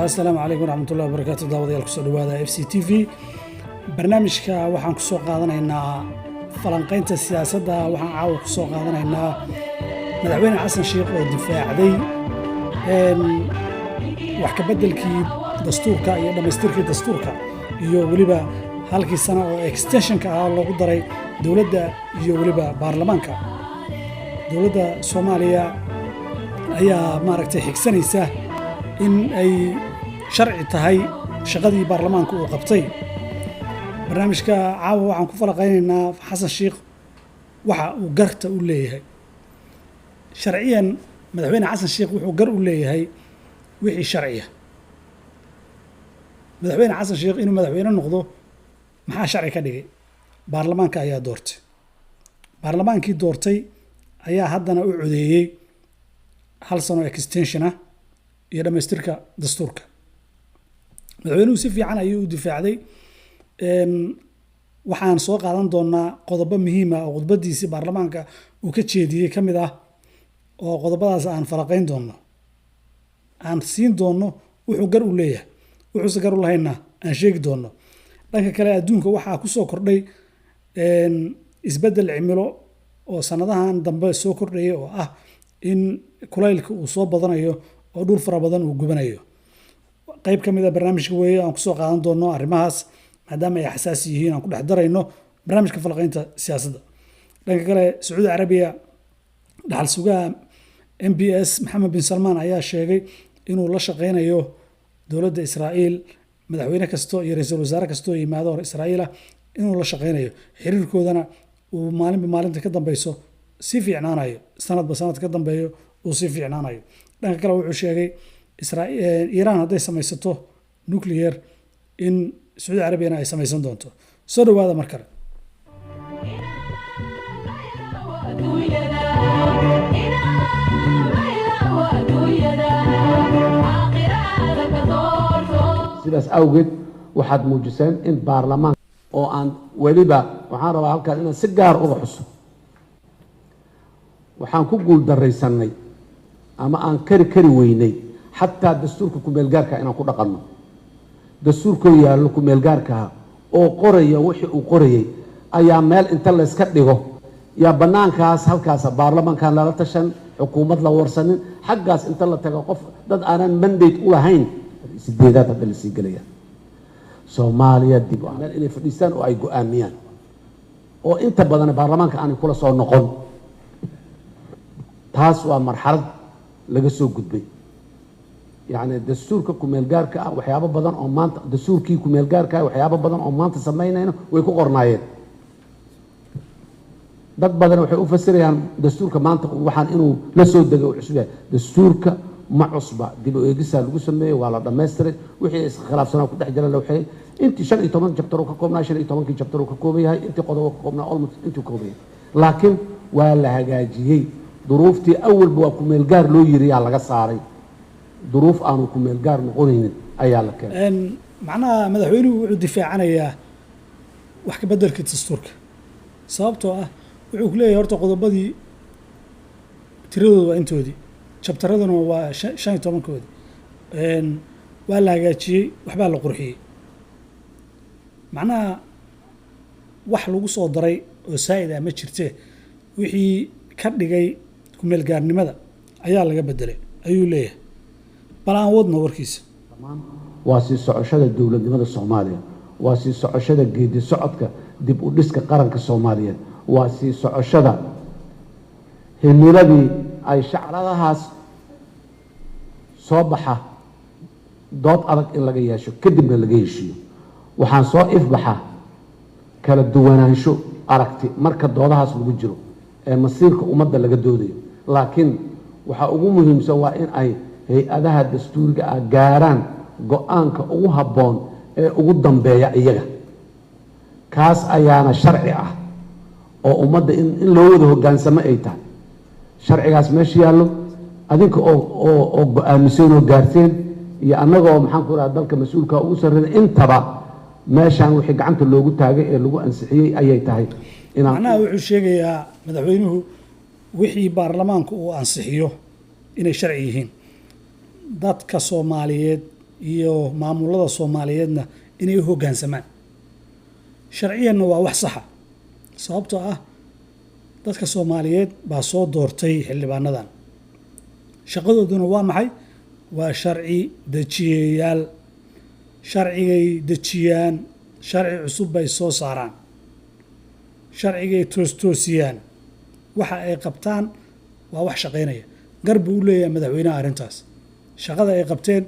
Asalaamu calaykum waraxmatullahi wabarakaatu. Daawadayaal, kusoo dhawaada FC TV. Barnaamijka waxaan kusoo qaadanaynaa falanqaynta siyaasadda. Waxaan caawa kusoo qaadanaynaa Madaxweyne Xasan Sheikh oo difaacday wax ka beddelkii dastuurka iyo dhammaystirkii dastuurka iyo weliba halkii sano oo extensionka ahaa loogu daray dowladda iyo weliba baarlamaanka. Dowladda Soomaaliya ayaa maaragtay xigsanaysa in ay sharci tahay shaqadii baarlamaanka uu qabtay. Barnaamijka caawa waxaan ku falaqaynaynaa Xasan Sheikh waxa uu garta u leeyahay sharciyan. Madaxweyne Xasan Sheikh wuxuu gar u leeyahay wixii sharciya. Madaxweyne Xasan Sheikh inuu madaxweyne noqdo maxaa sharci ka dhigay? Baarlamaanka ayaa doortay. Baarlamaankii doortay ayaa haddana u codeeyey hal sano extension ah iyo dhammaystirka dastuurka. Madaxweynuhu si fiican ayuu u difaacday. Waxaan soo qaadan doonaa qodobo muhiima oo khudbadiisii baarlamaanka uu ka jeediyey ka mid ah, oo qodobadaas aan falaqayn doonno, aan siin doonno wuxuu gar u leeyahay, wuxuuse gar u lahaynna aan sheegi doonno. Dhanka kale, adduunka waxaa kusoo kordhay isbeddel cimilo oo sanadahan dambe soo kordhayay, oo ah in kulaylka uu soo badanayo oo dhul fara badan uu gubanayo. Qayb ka mid a barnaamijka weeye aan kusoo qaadan doonno arrimahaas, maadaama ay xasaasi yihiin, aan ku dhex darayno barnaamijka falaqaynta siyaasadda. Dhanka kale, Sacuudi Carabiya, dhaxal sugaha MBS Maxamed bin Salmaan ayaa sheegay inuu la shaqeynayo dowladda Israa'iil. Madaxweyne kasto iyo ra-iisul wasaare kastoo yimaado hor Israa'iila inuu la shaqeynayo, xiriirkoodana uu maalinba maalinta ka dambeyso sii fiicnaanayo, sanadba sanad ka dambeeyo uu sii fiicnaanayo. Dhanka kale, wuxuu sheegay Iiraan hadday samaysato nuclear in Sacuudi Carabiyana ay samaysan doonto. Soo dhawaada mar kale. Sidaas awgeed waxaad muujiseen in baarlamaanka oo aan weliba waxaan rabaa halkaan inaan si gaar uga xuso, waxaan ku guul daraysanay ama aan kari kari weynay xataa dastuurka kumeelgaarka inaan ku dhaqanno. Dastuurkoo yaallo kumeelgaarkaha oo qoraya wixii uu qorayay ayaa meel inta layska dhigo yaa bannaankaas halkaas baarlamaankan lala tashan, xukuumad la warsanin, xaggaas inta la tago qof dad aanan mandate u lahayn. Sideedaad hadda lasii gelaya Soomaaliya dib meel inay fadhiistaan oo ay go-aamiyaan, oo inta badan baarlamaanka aanay kula soo noqon. Taas waa marxalad laga soo gudbay. Yacni dastuurka kumeelgaarka ah waxyaabo badan oo maanta, dastuurkii kumeelgaarka ah waxyaabo badan oo maanta samaynayno way ku qornaayeen. Dad badan waxay u fasirayaan dastuurka maanta waxaan inuu la soo degay uu cusub yahay. Dastuurka ma cusba. Dib u eegisaa lagu sameeyey, waa la dhammaystiray. Wixii iskhilaafsanaa ku dhex jira la waxeeyey. Intii 15 chapter uu ka koobnaa, 15-kii chapter uu ka kooban yahay. Intii qodob ka koobnaa, almost intuu ka kooban yahay, laakiin waa la hagaajiyey. Duruuftii awalba waa kumeelgaar loo yiri yaa laga saaray, duruuf aanu kumeelgaar noqonaynin ayaa la keenay. Macnaha madaxweynuhu wuxuu difaacanayaa wax ka beddelka dastuurka, sababtoo ah wuxuu ku leeyahay horta qodobadii tiradooda waa intoodii, chapteraduna waa 15-koodii, waa la hagaajiyey, waxbaa la qurxiyey. Macnaha wax lagu soo daray oo saa'id ah ma jirte, wixii ka dhigay kumeelgaarnimada ayaa laga bedelay ayuu leeyahay. Bal aan wadno warkiisa. Waa sii socoshada dowladnimada Soomaaliya, waa sii socoshada geedi socodka dib u dhiska qaranka Soomaaliyeed, waa sii socoshada himiladii ay shacladahaas soo baxa. Dood adag in laga yeesho kadibna laga heshiiyo. Waxaan soo ifbaxa kala duwanaansho aragti marka doodahaas lagu jiro ee masiirka ummadda laga doodayo, laakiin waxaa ugu muhiimsan waa in ay hay-adaha dastuuriga ah gaaraan go-aanka ugu habboon ee ugu dambeeya iyaga. Kaas ayaana sharci ah oo ummadda in loo wada hoggaansamo ay tahay. Sharcigaas meesha yaallo, adinka oo go-aamiseen oo gaarteen iyo annagoo, maxaan ku raha, dalka mas-uulka ugu sarreeya, intaba meeshaan wixii gacanta loogu taagay ee lagu ansixiyey ayay tahay inaan Macnaha wuxuu sheegayaa madaxweynuhu wixii baarlamaanku uu ansixiyo inay sharci yihiin. Dadka Soomaaliyeed iyo maamulada Soomaaliyeedna inay u hoggaansamaan. Sharciyanna waa wax saxa, sababtoo ah dadka Soomaaliyeed baa soo doortay xildhibaanadan. Shaqadooduna waa maxay? Waa sharci dejiyayaal. Sharcigay dejiyaan, sharci cusub bay soo saaraan, sharcigay toostoosiyaan. Waxa ay qabtaan waa wax shaqaynaya. Gar buu u leeyahay madaxweynaha arrintaas. Shaqada ay qabteen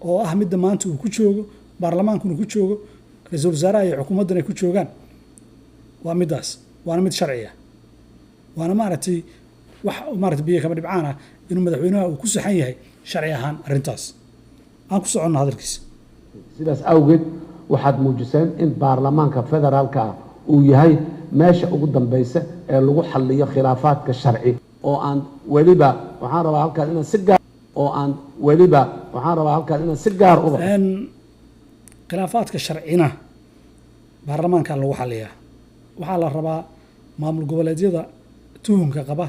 oo ah midda maanta uu ku joogo, baarlamaankuna ku joogo, ra-iisul wasaaraha iyo xukuumaddan ay ku joogaan, waa middaas, waana mid sharci ah, waana maaragtay wax maaragtay biyo kama dhibcaan ah inuu madaxweynaha uu ku saxan yahay sharci ahaan arrintaas. Aan ku soconno hadalkiisa. Sidaas awgeed waxaad muujiseen in baarlamaanka federaalka ah uu yahay meesha ugu dambeysa ee lagu xalliyo khilaafaadka sharci oo aan weliba waxaan rabaa halkaan inaan si gaar oo aan weliba waxaan rabaa halkaan inaan si gaar uga Khilaafaadka sharcina baarlamaanka lagu xaliyaa. Waxaa la rabaa maamul goboleedyada tuhunka qaba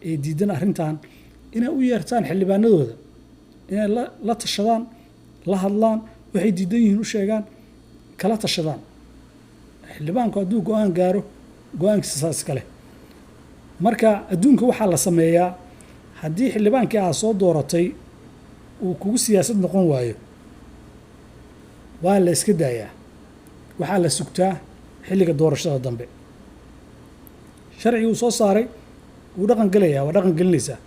ee diidan arrintan inay u yeertaan xildhibaanadooda, inay la tashadaan, la hadlaan, waxay diidan yihiin u sheegaan, kala tashadaan. Xildhibaanku hadduu go-aan gaaro, go-aankiisa saas iska leh. Marka adduunka waxaa la sameeyaa, haddii xildhibaankii aad soo dooratay uu kugu siyaasad noqon waayo, waa la iska daayaa. Waxaa la sugtaa xilliga doorashada dambe. Sharcigii uu soo saaray wuu dhaqan gelayaa, waa dhaqan gelinaysaa,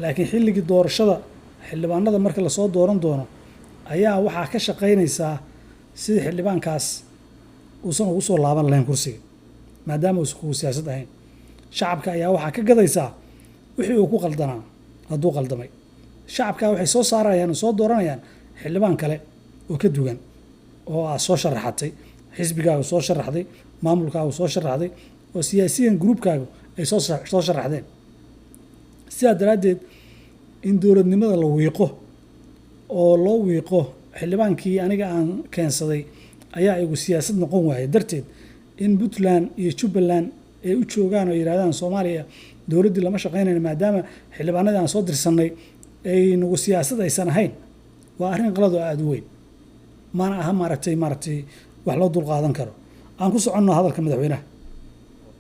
laakiin xilligii doorashada xildhibaanada marka lasoo dooran doono ayaa waxaa ka shaqaynaysaa sidii xildhibaankaas uusan ugu soo laaban lahayn kursiga, maadaama uusan kugu siyaasad ahayn. Shacabka ayaa waxaa ka gadaysaa wixii uu ku qaldanaa hadduu qaldamay. Shacabka waxay soo saarayaan oo soo dooranayaan xildhibaan kale oo ka duwan oo aad soo sharaxatay, xisbigaagu soo sharaxday, maamulkaagu soo sharaxday, oo siyaasiyan gruubkaagu ay soo sharaxdeen. Sidaa daraaddeed in dowladnimada la wiiqo oo loo wiiqo xildhibaankii aniga aan keensaday ayaa igu siyaasad noqon waaya darteed, in Puntland iyo Jubbaland ay u joogaan oo yidhahdaan Soomaaliya dowladdii lama shaqaynayno maadaama xildhibaanadii aan soo dirsannay ay nagu siyaasad aysan ahayn, waa arrin qalad oo aada u weyn. Mana aha maaragtay wax loo dulqaadan karo. Aan ku soconno hadalka madaxweynaha.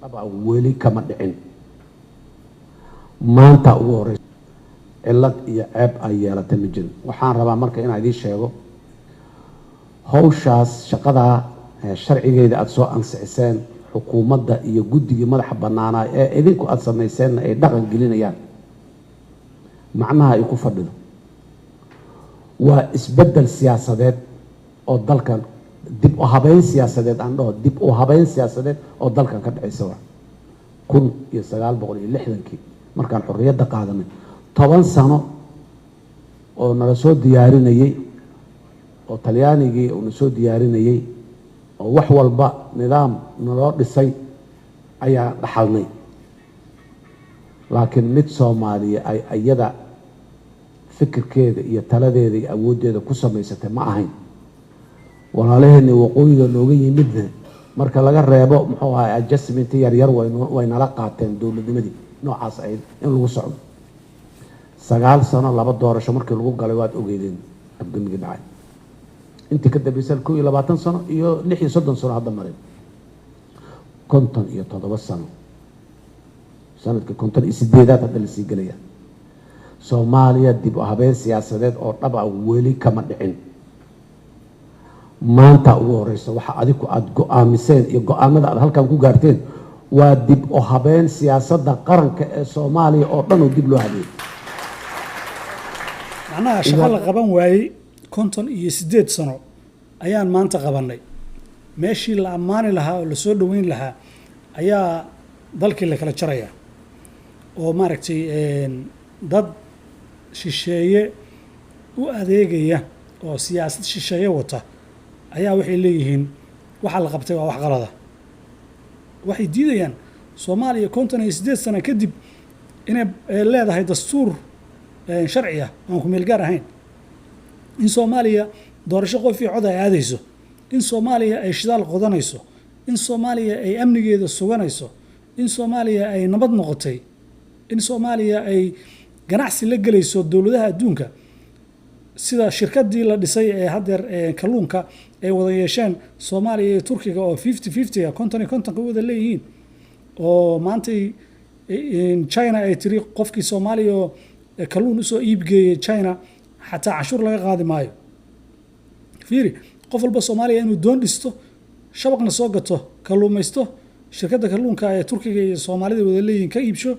Dhaba weli kama dhicin. Maanta ugu horeysa cillad iyo ceeb ay yeelatay ma jirin. Waxaan rabaa marka inaan idiin sheego hawshaas shaqadaa sharcigeeda aada soo ansixiseen, xukuumadda iyo guddigii madaxa bannaanaa ee idinku aada samayseenna ay dhaqan gelinayaan, macnaha ay ku fadhido waa isbeddel siyaasadeed oo dalkan dib u habeyn siyaasadeed, aan dhaho dib u habeyn siyaasadeed oo dalkan ka dhacaysa. Waa 1960-kii markaan xorriyadda qaadanay, 10 sano oo nala soo diyaarinayey, oo Talyaanigii uu na soo diyaarinayey, oo wax walba nidaam naloo dhisay ayaa dhaxalnay. Laakiin mid Soomaaliya ay iyada fikirkeeda iyo taladeeda iyo awooddeeda ku samaysatay ma ahayn. Walaalaheenni waqooyiga nooga yimidna, marka laga reebo muxuu ahay adjustment yaryar, way nala qaateen dowladnimadii noocaas ahayd in lagu socdo. 9 sano laba doorasho markii lagu galay, waad ogeydeen afgemigii dhacay. Intii ka dambeysay 21 sano iyo 36 sano hadda marin, 57 sano, sanadkii 58aad hadda lasii gelaya, Soomaaliya dib u habeen siyaasadeed oo dhaba weli kama dhicin. Maanta ugu horeysa waxa adiku aada go-aamiseen iyo go-aamada aad halkan ku gaarteen waa dib u habeen siyaasadda qaranka ee Soomaaliya oo dhan oo dib loo habeeyey. Macnaha shaqo la qaban waayey 58 sano ayaan maanta qabannay. Meeshii la ammaani lahaa oo lasoo dhoweyn lahaa ayaa dalkii la kala jarayaa, oo maaragtay dad shisheeye u adeegaya oo siyaasad shisheeye wata ayaa waxay leeyihiin waxa la qabtay waa wax qalada. Waxay diidayaan Soomaaliya 58 sano kadib inay leedahay dastuur sharci ah aan ku meel gaar ahayn, in Soomaaliya doorasho qof iyo cod ay aadayso, in Soomaaliya ay shidaal qodanayso, in Soomaaliya ay amnigeeda suganayso, in Soomaaliya ay nabad noqotay, in Soomaaliya ay ganacsi la gelayso dowladaha adduunka. Sida shirkadii la dhisay ee haddeer kalluunka ay wada yeesheen Soomaaliya iyo Turkiga oo 50-50-ga, 50 iyo 50-ka u wada leeyihiin, oo maantay China ay tiri qofkii Soomaaliya oo kalluun usoo iibgeeyay China xataa canshuur laga qaadi maayo. Fiiri, qof walba Soomaaliya inuu doon dhisto, shabaqna soo gato, kalluumaysto, shirkadda kalluunka ee Turkiga iyo Soomaalida wada leeyihiin ka iibsho,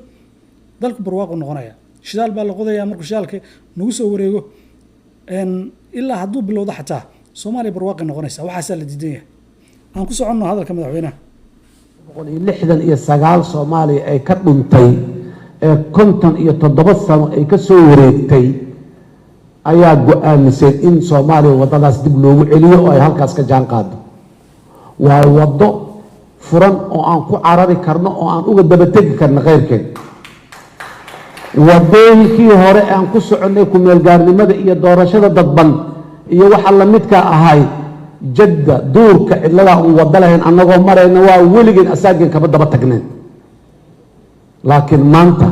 dalku barwaaqu noqonaya. Shidaal baa la qodayaa. Markuu shidaalka nagu soo wareego, ilaa hadduu bilowdo xataa, Soomaaliya barwaaqay noqonaysa. Waxaasaa la diidan yahay. Aan ku soconno hadalka madaxweynaha. 169 Soomaaliya ay ka dhuntay ee 57 sano ay ka soo wareegtay ayaa go-aamisay in Soomaaliya waddadaas dib loogu celiyo oo ay halkaas ka jaan qaado. Waa waddo furan oo aan ku carari karno oo aan uga dabategi karno kheyrkeed. Waddooyinkii hore aan ku soconnay, ku-meelgaarnimada iyo doorashada dadban iyo waxa lamidka ahay, jadda duurka cidladaa uun waddo lahayn annagoo marayna, waa weligeen asaageen kama daba tagneen. Laakiin maanta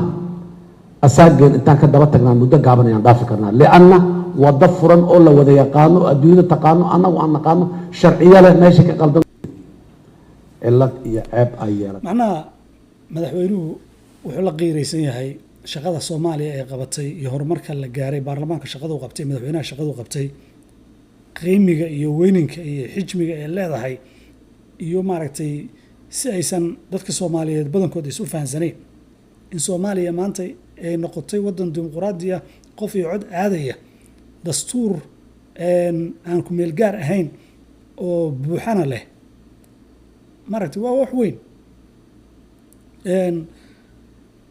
asaageen intaan ka daba tagnaa muddo gaaban ayaan dhaafi karnaa, lianna waddo furan oo la wada yaqaano oo adduunyada taqaano, annagu aan naqaano, sharciyo leh, meesha ka qaldan, cillad iyo ceeb ay yeelan. Macnaha madaxweynuhu wuxuu la qiiraysan yahay shaqada Soomaaliya ay qabatay iyo horumarka la gaaray, baarlamaanka shaqadu qabtay, madaxweynaha shaqadu qabtay, qiimiga iyo weyninka iyo xijmiga ay leedahay, iyo maaragtay si aysan dadka Soomaaliyeed badankood is u fahansanayn in Soomaaliya maanta ay noqotay waddan dimuquraadi ah, qof iyo cod aadaya, dastuur aan ku meel gaar ahayn oo buuxana leh. Maaragtay, waa wax weyn.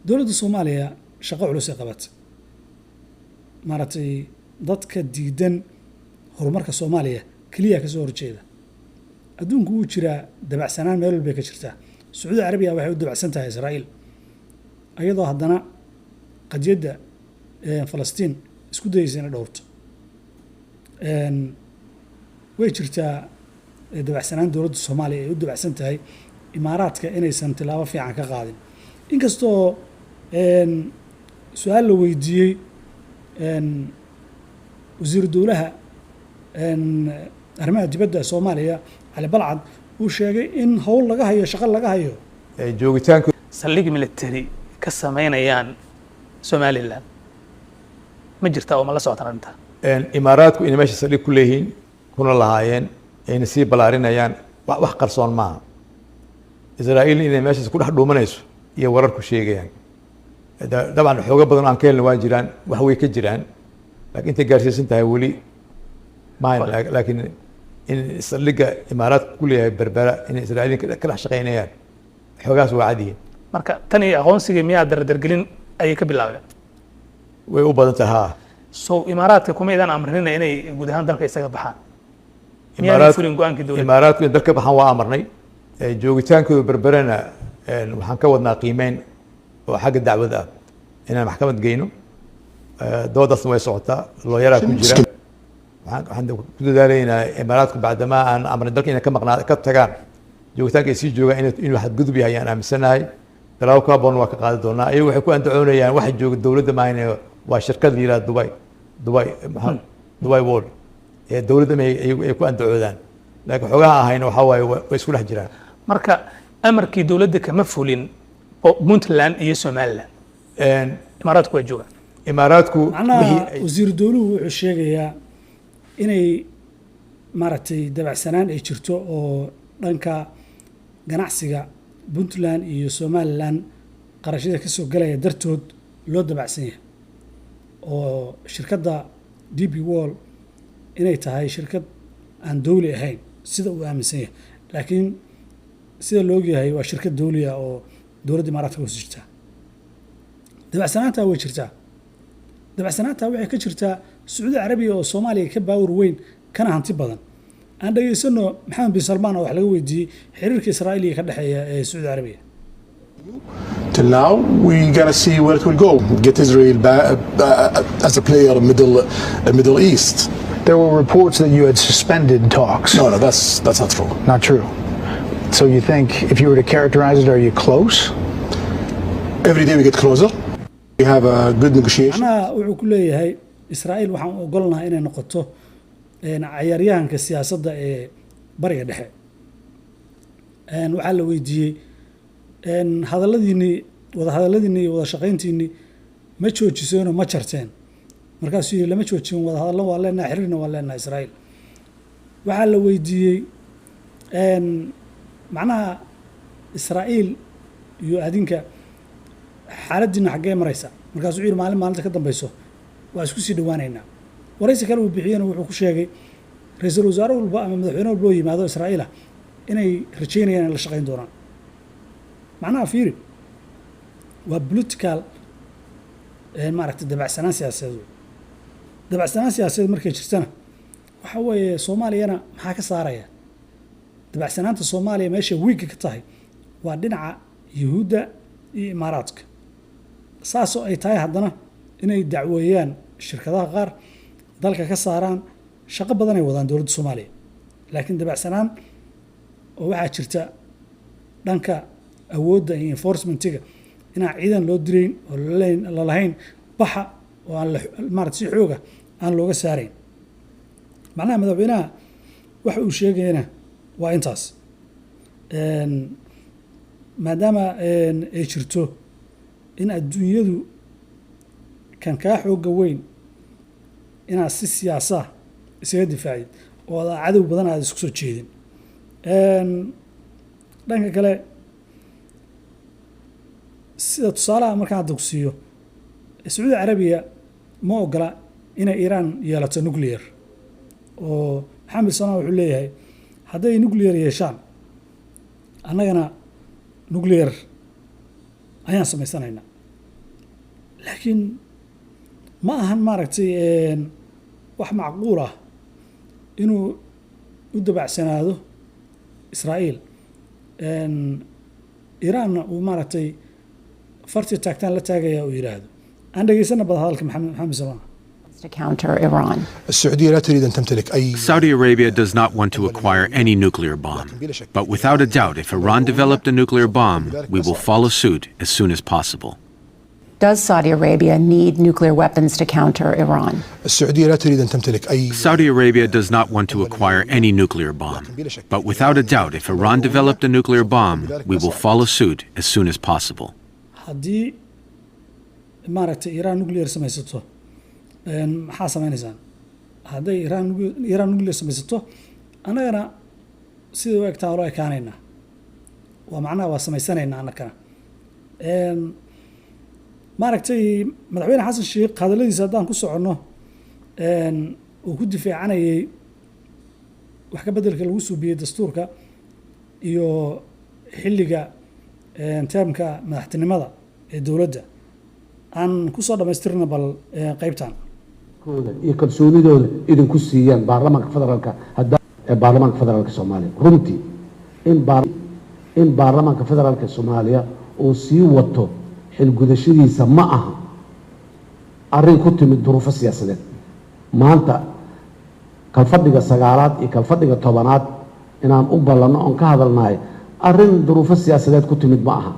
Dowladda Soomaaliya shaqo culus ay qabatay. Maaragtay, dadka diidan horumarka Soomaaliya keliya ka soo horjeeda. Adduunku wuu jiraa, dabacsanaan meel walbay ka jirtaa. Sacuudi Carabiya waxay u dabacsan tahay Israa'iil, ayadoo haddana qadiyadda Falastiin isku dayeysa inay dhowrto. Way jirtaa dabacsanaan dowladda Soomaaliya ay u dabacsan tahay Imaaraadka inaysan tilaabo fiican ka qaadin, inkastoo su-aal la weydiiyey wasiiru dowlaha arrimaha dibadda Soomaaliya, Cali Balcad, uu sheegay in howl laga hayo, shaqo laga hayo. Joogitaanku Saldhig military ka sameynayaan Somaliland ma jirtaa oo ma la socotaan arrinta? Imaaraadku inay meesha saldhig ku leeyihiin, kuna lahaayeen, ayna sii ballaarinayaan, wax qarsoon maaha. Israa'iil inay meeshaas ku dhex dhuumanayso iyo wararku sheegayaan. Dabcan xoogo badan oo aan ka helna waa jiraan, wax way ka jiraan, laakiin intay gaarsiisan tahay weli mahayn. Laakiin in saldhigga Imaaraadku ku leeyahay Berbera inay Israa'iiliin ka dhex shaqaynayaan, xoogahaas waa cadiyin. Marka tan iyo aqoonsigii miyaa dardargelin ayay ka bilaabeen? Way u badan tahay, haa. So Imaaraadka kuma idaan amrinina inay guud ahaan dalka isaga baxaan? Miyaanay fulin go-aankii dowladda? Imaaraadku in dalka baxaan waa amarnay. Joogitaankooda Berberena waxaan ka wadnaa qiimeyn oo xagga dacwada ah inaan maxkamad geyno. Doodaasna way socotaa, looyaraa ku jira. Waxaan ku dadaalaynaa Imaaraadku bacdamaa aan amrnay dalka inay ka maqnaa ka tagaan, joogitaanka ay sii joogaan inuu xadgudub yahay ayaan aaminsanahay. Talaabo ku habboon waa ka qaadi doonaa. Ayagu waxay ku andacoonayaan waxa jooga dowladda maahane, waa shirkad la yihahda Dubai Dubai World ee dowladda ma ay ku andacoodaan, laakiin xogaha ahayna waxaa waaye way isku dhex jiraan. Marka amarkii dowladda kama fulin oo Puntland iyo Somaliland Imaaraadku waa joogaan. Imaaraadku Macnaha wixii wasiiru dowluhu wuxuu sheegayaa inay maaragtay dabacsanaan ay jirto oo dhanka ganacsiga Puntland iyo Somaliland qarashyada ka soo galaya dartood loo dabacsan yahay, oo shirkadda DP World inay tahay shirkad aan dowli ahayn sida uu aaminsan yahay. Laakiin sida la ogyahay waa shirkad dowli ah oo dowladda Imaaraadka hoos jirtaa. Dabacsanaantaa way jirtaa. Dabacsanaanta waxay ka jirtaa Sacuudi Carabiya oo Soomaaliya ka power weyn kana hanti badan. Aan dhegaysano Maxamed bin Salmaan oo wax laga weydiiyey xiriirka Israa'iil iyo ka dhexeeya ee Sacuudi Carabiya. Till now, we gotta see where it will go. Get Israel back as a player in Middle East. There were reports that you had suspended talks. No, that's not true. Not true. So you think, if you were to characterize it, are you close? Every day we get closer. We have a good negotiation. Macnaha wuxuu ku leeyahay Israa'iil waxaan u ogolnahay inay noqoto cayaaryahanka siyaasadda ee Bariga Dhexe. Waxaa la weydiiyey, hadalladiinii, wada hadalladiinii iyo wada shaqayntiinii ma joojiseenoo ma jarteen? Markaasuu yidhi, lama joojin, wada hadallo waa leenahay, xiriirna waa leenahay Israa'iil. Waxaa la weydiiyey, macnaha Israa'iil iyo adinka xaaladdiina xaggee maraysa? Markaasuu yidhi, maalin maalinta ka dambeyso waa isku sii dhawaanaynaa. Waraysi kale uu bixiyena wuxuu ku sheegay ra-iisul wasaare walba ama madaxweyne walba oo yimaado Israa'iila inay rajaynayaan in la shaqayn doonaan. Macnaha fiiri, waa political, maaragtay, dabacsanaan siyaasadeed wey. Dabacsanaan siyaasadeed markay jirtana, waxa weeye Soomaaliyana maxaa ka saaraya dabacsanaanta? Soomaaliya meesha wiigga ka tahay waa dhinaca Yuhuudda iyo Imaaraadka. Saasoo ay tahay, haddana inay dacweeyaan shirkadaha qaar, dalka ka saaraan, shaqo badan ay wadaan dowladda Soomaaliya. Laakiin dabacsanaan oo waxaa jirta dhanka awoodda iyo enforcementiga, inaan ciidan loo dirayn oo lalahayn baxa, oo aan maarata si xooga aan looga saarayn. Macnaha madaxweynaha waxa uu sheegayana waa intaas, maadaama ay jirto in adduunyadu kan kaa xooga weyn inaad si siyaasa isaga difaacid oo aad cadow badan aad isku soo jeedin. Dhanka kale, sida tusaalaha markaan hadda ku siiyo, Sacuudi Carabiya ma ogola inay Iiraan yeelato nuclear, oo Maxamed Salmaan wuxuu leeyahay, hadday nuclear yeeshaan, annagana nuclear ayaan samaysanaynaa. Laakiin ma ahan, maaragtay, wax macquul ah inuu u dabacsanaado Israa'iil, Iiraanna uu, maaragtay, fartii taagtaan la taagaya uu yidhaahdo. Aan dhegeysana bada hadalka Maxamed Salmaan. To counter Iran. السعودية لا تريد أن تمتلك أي Saudi Arabia does not want to acquire any nuclear bomb. But without a doubt, if Iran developed a nuclear bomb, we will follow suit as soon as possible. Does Saudi Arabia need nuclear weapons to counter Iran? السعودية لا تريد أن تمتلك أي Saudi Arabia does not want to acquire any nuclear bomb. But without a doubt, if Iran developed a nuclear bomb, we will follow suit as soon as possible. Haddii, maaragtay, Iiraan nuclear samaysato, maxaa sameynaysaan? Hadday Iiraan nuclear samaysato, annagana sida u egtaa loo ekaanaynaa, waa macnaha waa samaysanaynaa annakana. Maaragtay, madaxweyne Xasan Sheikh hadalladiisa haddaan ku soconno, uu ku difaacanayay wax ka beddelka lagu suubiyey dastuurka iyo xilliga termka madaxtinimada ee dowladda, aan kusoo dhammaystirna bal qeybtan. Kooda iyo kalsoonidooda idinku siiyaan baarlamaanka federaalka hadda ee baarlamaanka federaalka Soomaaliya. Runtii in baarlamaanka federaalka Soomaaliya uu sii wato xilgudashadiisa ma aha arrin ku timid duruufo siyaasadeed. Maanta kalfadhiga sagaalaad iyo kalfadhiga 10aad inaan u ballanno oon ka hadalnahay arrin duruufo siyaasadeed ku timid ma aha.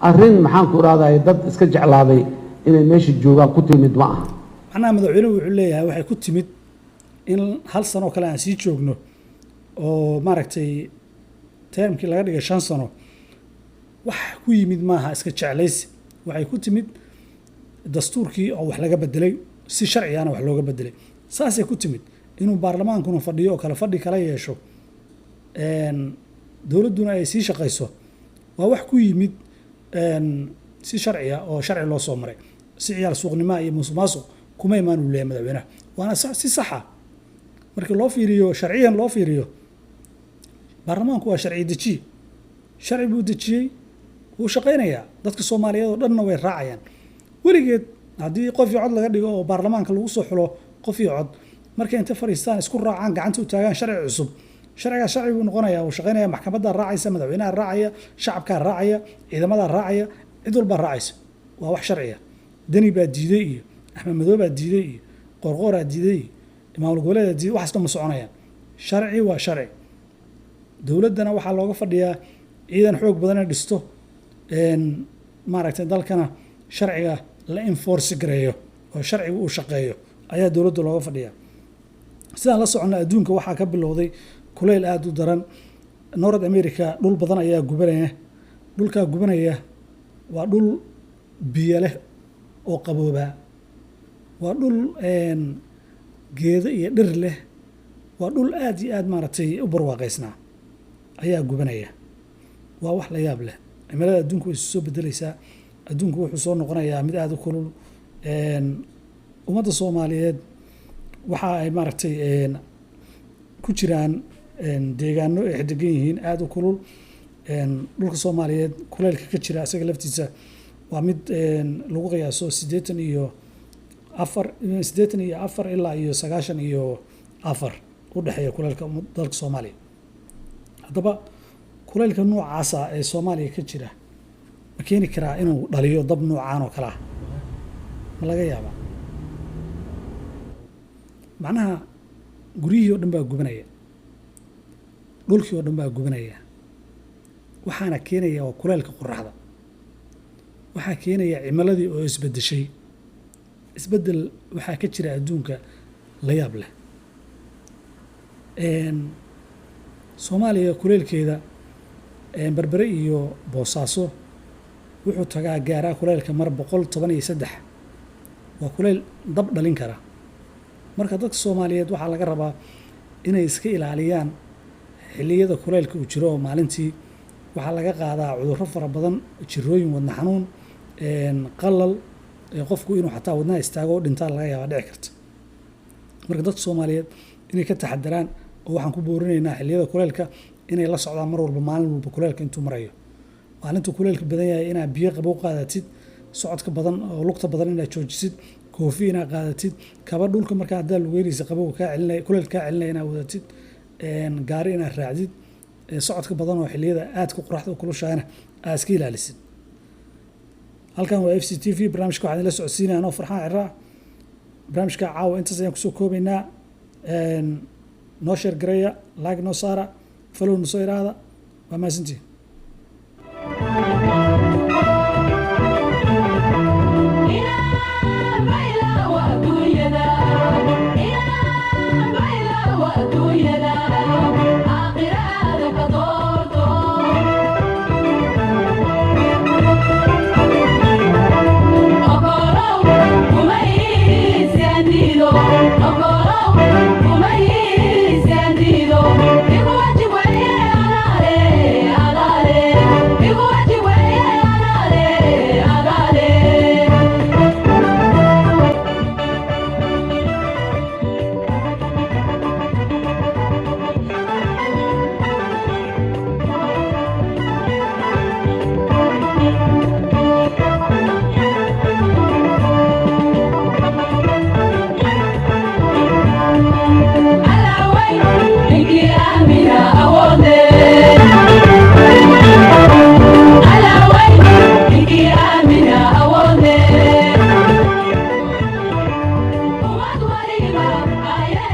Arrin, maxaan ku idhahday, dad iska jeclaaday inay meesha joogaan ku timid ma aha. Macnaha madaxweynuhu wuxuu leeyahay, waxay ku timid in hal sano oo kale aan sii joogno oo, maaragtay, termkii laga dhigay 5 sano, wax ku yimid maaha iska jeclaysi. Waxay ku timid dastuurkii oo wax laga bedelay, si sharcigana wax looga bedelay. Saasay ku timid inuu baarlamaankuna fadhiyo oo kale fadhi kala yeesho, dowladduna ay sii shaqayso. Waa wax ku yimid si sharciya oo sharci loo soo maray. Si ciyaal suuqnimaa iyo musuq maasuq kuma imaan, uu leeyahay madaxweynaha. Waana si saxa markii loo fiiriyo, sharciyan loo fiiriyo. Baarlamaanku waa sharci dejiye, sharci buu dejiyey, wuu shaqaynayaa, dadka Soomaaliyeed oo dhanna way raacayaan. Weligeed haddii qof iyo cod laga dhigo oo baarlamaanka lagu soo xulo qof iyo cod, markay inta fadhiistaan, isku raacaan, gacanta u taagaan sharci cusub, sharcigaas sharci buu noqonaya, wuu shaqaynaya. Maxkamaddaa raacaysa, madaxweynaha raacaya, shacabkaa raacaya, ciidamadaa raacaya, cid walbaa raacaysa. Waa wax sharciya. Deni baa diiday iyo Axmed Madoow baa diiday iyo Qoorqooraa diiday iyo maamul goboleedaa diiday, waxaas dhan ma soconayaan. Sharci waa sharci. Dowladdana waxaa looga fadhiyaa ciidan xoog badan inay dhisto, maaragtay, dalkana sharciga la enforce gareeyo oo sharciga uu shaqeeyo. Ayaa dowladda looga fadhiyaa. Sidaan la soconna, adduunka waxaa ka bilowday kuleyl aada u daran. North America dhul badan ayaa gubanaya. Dhulkaa gubanaya waa dhul biyo leh oo qaboobaa, waa dhul geedo iyo dhir leh, waa dhul aada iyo aada maaragtay u barwaaqaysnaa ayaa gubanaya. Waa wax la yaab leh. Cimilada adduunku way isu soo bedeleysaa. Adduunku wuxuu soo noqonayaa mid aada u kulul. Ummadda Soomaaliyeed waxa ay maaragtay ku jiraan deegaano ay degan yihiin aada u kulul. Dhulka Soomaaliyeed kuleylka ka jira isaga laftiisa waa mid lagu qiyaaso 84, 84 ilaa iyo 94 u dhexeeya kuleylka dalka Soomaaliya. Haddaba kuleylka noocaasa ee Soomaaliya ka jira ma keeni karaa inuu dhaliyo dab noocaan oo kale ah? Ma laga yaabaa? Macnaha guryihii oo dhan baa gubanaya, dhulkii oo dhan baa gubanaya. Waxaana keenaya waa kuleylka qoraxda. Waxaa keenaya cimiladii oo isbedeshay. Isbeddel waxaa ka jira adduunka la yaab leh. Soomaaliya kuleylkeeda, Berbere iyo Boosaaso wuxuu tagaa, gaaraa kuleylka mar 113. Waa kuleyl dab dhalin kara. Marka dadka Soomaaliyeed waxaa laga rabaa inay iska ilaaliyaan xilliyada kuleylka uu jiro oo maalintii. Waxaa laga qaadaa cudurro fara badan, jirooyin, wadna xanuun, qalal, qofku inuu xataa wadnaha istaago oo dhintaa laga yaabaa dhici karta. Marka dadka Soomaaliyeed inay ka taxadaraan oo waxaan ku boorinaynaa xilliyada kuleylka inay la socdaan mar walba, maalin walba kuleylka intuu marayo. Maalintuu kuleylka badan yahay inaad biyo qabow qaadatid, socodka badan oo lugta badan inaad joojisid, koofi inaad qaadatid, kaba dhulka markaa haddaa lugeynaysa qabowga kaa celinaya, kuleylka kaa celinaya inaad wadatid, gaari inaad raacdid, socodka badan oo xilliyada aadka qoraxda u kulushahayna aad iska ilaalisid. Halkan waa FCTV. Barnaamijka waxaan idinla socodsiinaya anoo Farxaan Ciraa. Barnaamijka caawa intaas ayaan kusoo koobaynaa. Noo share gareeya, like noo saara, follow noo soo iraahda. Waa mahadsantihin. What?